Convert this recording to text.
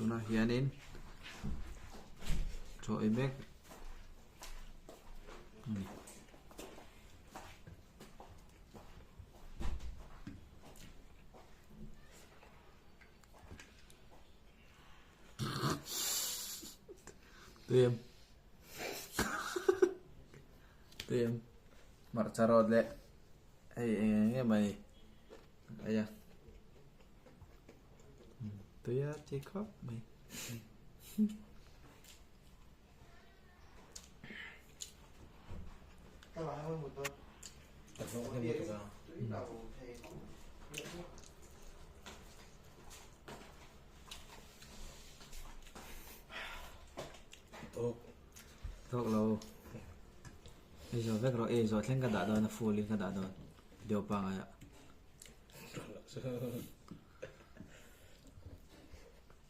Tunah hianin chaw ei mek a ni. Tui em tui em hmarcha rawt leh hei eng eng nge mai ei a tui a chi khawp mai. Tawk lo. Ei zawh vek rawh, ei zawh thleng ka dah dawn a full in ka dah dawn video pangai ah.